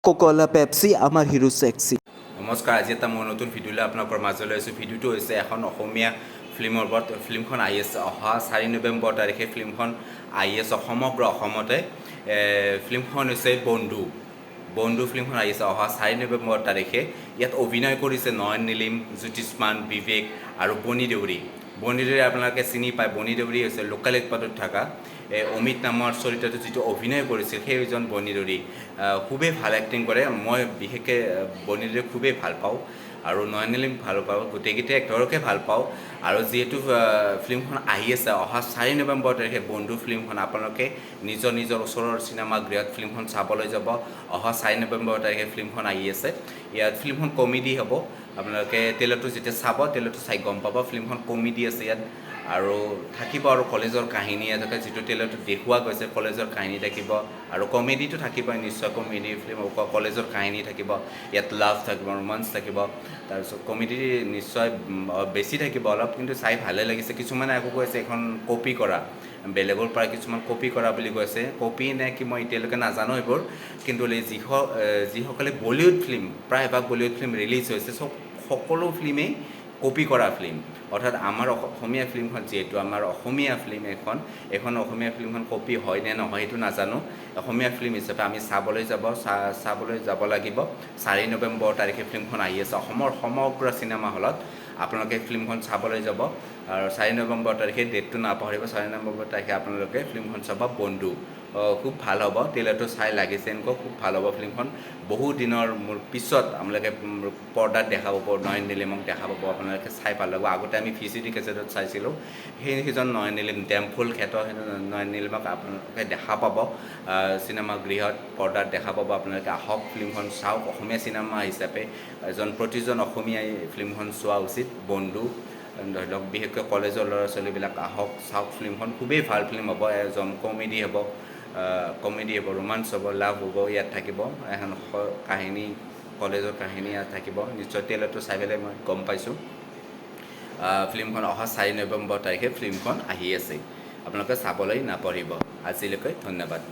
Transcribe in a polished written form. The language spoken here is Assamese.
কোকোলা, পেপচি, আমাৰ হিৰো চেক্সি। নমস্কাৰ, আজি এটা মই নতুন ভিডিঅ'লৈ আপোনালোকৰ মাজলৈ আহিছোঁ। ভিডিঅ'টো হৈছে এখন অসমীয়া ফিল্মৰ ওপৰত। ফিল্মখন আহি আছে অহা 4 নৱেম্বৰ তাৰিখে। ফিল্মখন আহি আছে সমগ্ৰ অসমতে। ফিল্মখন হৈছে বন্ধু। বন্ধু ফিল্মখন আহি আছে অহা 4 নৱেম্বৰ তাৰিখে। ইয়াত অভিনয় কৰিছে নয়ন নীলিম, জ্যোতিষ্মান, বিবেক আৰু বনী দেউৰী। বনী দেউৰী আপোনালোকে চিনি পায়। বনী দেউৰী হৈছে লোকেল উৎপাদত থকা এই অমিত নামৰ চৰিত্ৰটো যিটো অভিনয় কৰিছিল, সেইজন বনী দেউৰী। খুবেই ভাল এক্টিং কৰে। মই বিশেষকৈ বনী দেউৰী খুবেই ভাল পাওঁ আৰু নয়ন নীলিম ভাল পাওঁ, গোটেইকেইটা এক্টৰকে ভাল পাওঁ। আৰু যিহেতু ফিল্মখন আহি আছে অহা 4 নৱেম্বৰ তাৰিখে বন্ধু ফিল্মখন, আপোনালোকে নিজৰ নিজৰ ওচৰৰ চিনেমা গৃহত ফিল্মখন চাবলৈ যাব। অহা 4 নৱেম্বৰ তাৰিখে ফিল্মখন আহি আছে। ইয়াত ফিল্মখন কমেডি হ'ব। আপোনালোকে ট্ৰেইলাৰটো যেতিয়া চাব, ট্ৰেইলাৰটো চাই গম পাব ফিল্মখন কমেডি আছে ইয়াত আৰু থাকিব আৰু কলেজৰ কাহিনী থাকে। যিটো ট্ৰেইলাৰটোত দেখুওৱা গৈছে, কলেজৰ কাহিনী থাকিব আৰু কমেডিটো থাকিবই নিশ্চয়। কমেডি ফিল্ম, কলেজৰ কাহিনী থাকিব ইয়াত, লাভ থাকিব, ৰোমাঞ্চ থাকিব, তাৰপিছত কমেডি নিশ্চয় বেছি থাকিব অলপ। কিন্তু চাই ভালে লাগিছে। কিছুমানে আকৌ কৈছে এইখন কপি কৰা, বেলেগৰ পৰা কিছুমান কপি কৰা বুলি কৈছে। কপি নে কি মই এতিয়ালৈকে নাজানো এইবোৰ। কিন্তু যিসকলে বলিউড ফিল্ম, প্ৰায়ভাগ বলিউড ফিল্ম ৰিলিজ হৈছে, চব সকলো ফিল্মেই কপি কৰা ফিল্ম। অৰ্থাৎ আমাৰ অসমীয়া ফিল্মখন, যিহেতু আমাৰ অসমীয়া ফিল্ম এখন, এইখন অসমীয়া ফিল্মখন কপি হয় নে নহয় সেইটো নাজানো। অসমীয়া ফিল্ম হিচাপে আমি চাবলৈ যাব লাগিব। 4 নৱেম্বৰ তাৰিখে ফিল্মখন আহি আছে অসমৰ সমগ্ৰ চিনেমা হলত। আপোনালোকে ফিল্মখন চাবলৈ যাব আৰু 4 নৱেম্বৰ তাৰিখে, ডেটটো নাপাহৰিব, 4 নৱেম্বৰ তাৰিখে আপোনালোকে ফিল্মখন চাব, বন্ধু। খুব ভাল হ'ব। ট্ৰেইলাৰটো চাই লাগিছে এনেকুৱা খুব ভাল হ'ব ফিল্মখন। বহু দিনৰ মোৰ পিছত আপোনালোকে পৰ্দাত দেখা পাব, নয়ন নীলিমক দেখা পাব। আপোনালোকে চাই ভাল লাগিব। আগতে আমি ভিচিডি কেছেটত চাইছিলোঁ। সেইজন নয়ন নীলিম, ডেমফুল খ্যাত সেই নয়ন নীলিমক আপোনালোকে দেখা পাব চিনেমা গৃহত, পৰ্দাত দেখা পাব। আপোনালোকে আহক, ফিল্মখন চাওক। অসমীয়া চিনেমা হিচাপে প্ৰতিজন অসমীয়াই ফিল্মখন চোৱা উচিত, বন্ধু। ধৰি লওক বিশেষকৈ কলেজৰ ল'ৰা ছোৱালীবিলাক আহক, চাওক ফিল্মখন। খুবেই ভাল ফিল্ম হ'ব। এজন কমেডি হ'ব, ৰোমাঞ্চ হ'ব, লাভ হ'ব ইয়াত থাকিব। এখন কাহিনী, কলেজৰ কাহিনী ইয়াত থাকিব নিশ্চয়। ট্ৰেইলাৰটো চাই পেলাই মই গম পাইছোঁ। ফিল্মখন অহা 4 নৱেম্বৰ তাৰিখে ফিল্মখন আহি আছে। আপোনালোকে চাবলৈ নাপাহৰিব। আজিলৈকে ধন্যবাদ।